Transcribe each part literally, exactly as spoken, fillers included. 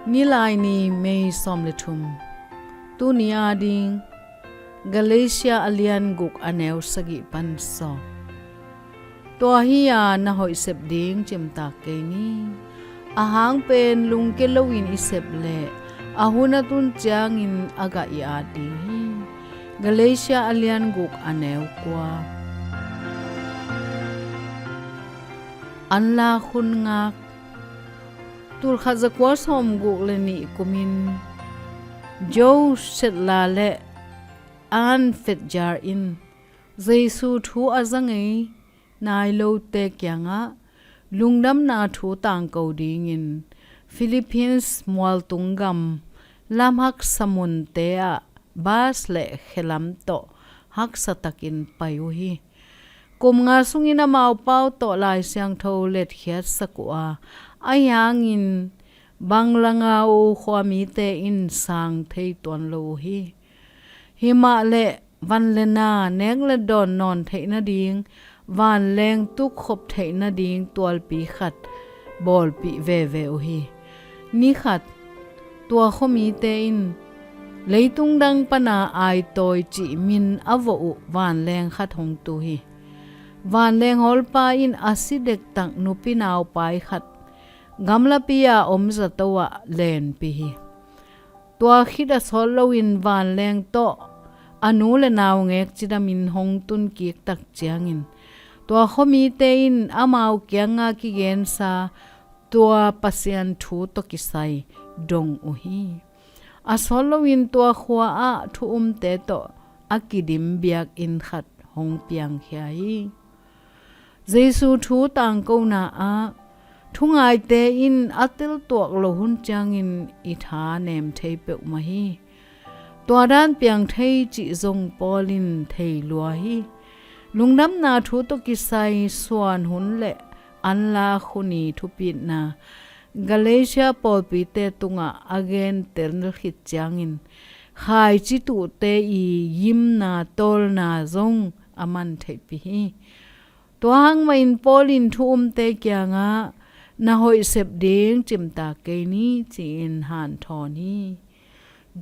Nilaini, May sawm le thum. Tuni ading Galatia a lian guk a neu sagih pan sawm. Tua hi-a na hoih sep ding cimtak kei ni. Ahang pen lungkia loin i sep leh a hun a tun ciangin a gah i at ding hi. Galatia a lian guk a neu kua. Anlak hun ngak. Tulkhat zakua sawmguk le nih kumin Joe Chandler le Ann Fletcher in Jesu thu a za ngei nai lote kiangah lungdamna thu tangko dingin Philippines mualtung gam lamhaksa munte ah bus le khelam tawh haksa takin pai uh hi. Kum nga sungin amau pau tawh Lai Siangtho letkhiatsak uh a, ahi hangin bang langa uh khuamite in sang thei tuan lo uh hi. Himah leh van le na, nek le dawn nawn theih nading vanleng tukkhop theih nading tualpi khat bawlpih veve uh hi. Ni khat tua khuamite in leitung dang pana aitawi cih min a vawh uh vanleng khat hong tu hi. Vanleng hawlpa in a si dektak nupi naupai khat gamlapi-a om zato ah lenpih hi. Tua khit a sawt loin vanleng tawh a nu le naungek cidamin hong tunkik tak ciangin tua khuamite in amau kianga kigensa tua Pasian thu tawh kisai dong uh hi. A sawt loin tua khua ah thu umte tawh a kidim biakinn khat hong piangkhia hi. Jesu thu tangkona ah thungaite in a teltuak loh hun ciangin i tha nem thei peuhmah hi. Tua dan piang thei cih zong Paul in thei lua hi. Lungdamna thu tawh kisai suan hun le anlak hun i thupitna Galatia pawlpite tungah a gentel khit ciangin khaici tuhte i yimna tawlna zong a man theihpih hi. Tua hang mahin Paul in thu umte kiangah na hoih sep ding cimtak kei ni ci-in hanthawn hi.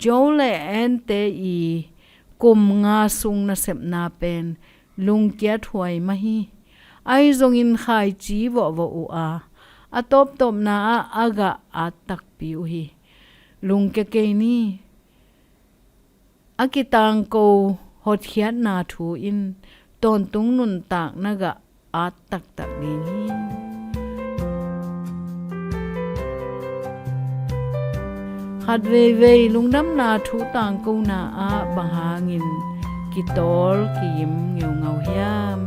Joe le Ann-te i kum nga sung nasepna pen lungkiat huai mah hi. Ahi zongin khaici vawhvawh uh a, a tawptawpna ah a gah at takpi uh hi. Lungkia kei ni. A kitangko hotkhiatna thu in tawntung nuntakna gah at taktak ding hi. Khat veivei lungdamna thu tangkona ah bang hangin kitawl kiyim ngeungau hiam?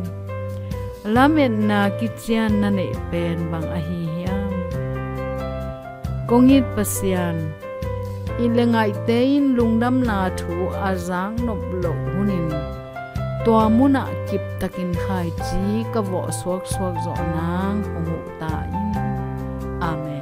Lametna kician na neih pen bang ahi hiam? Kong it Pasian, it le ngaihte in lungdamna thu a zaknop loh hunin tua munah kiptakin khaici ka vawh suaksuak zawh nang hong huh ta in. Amen.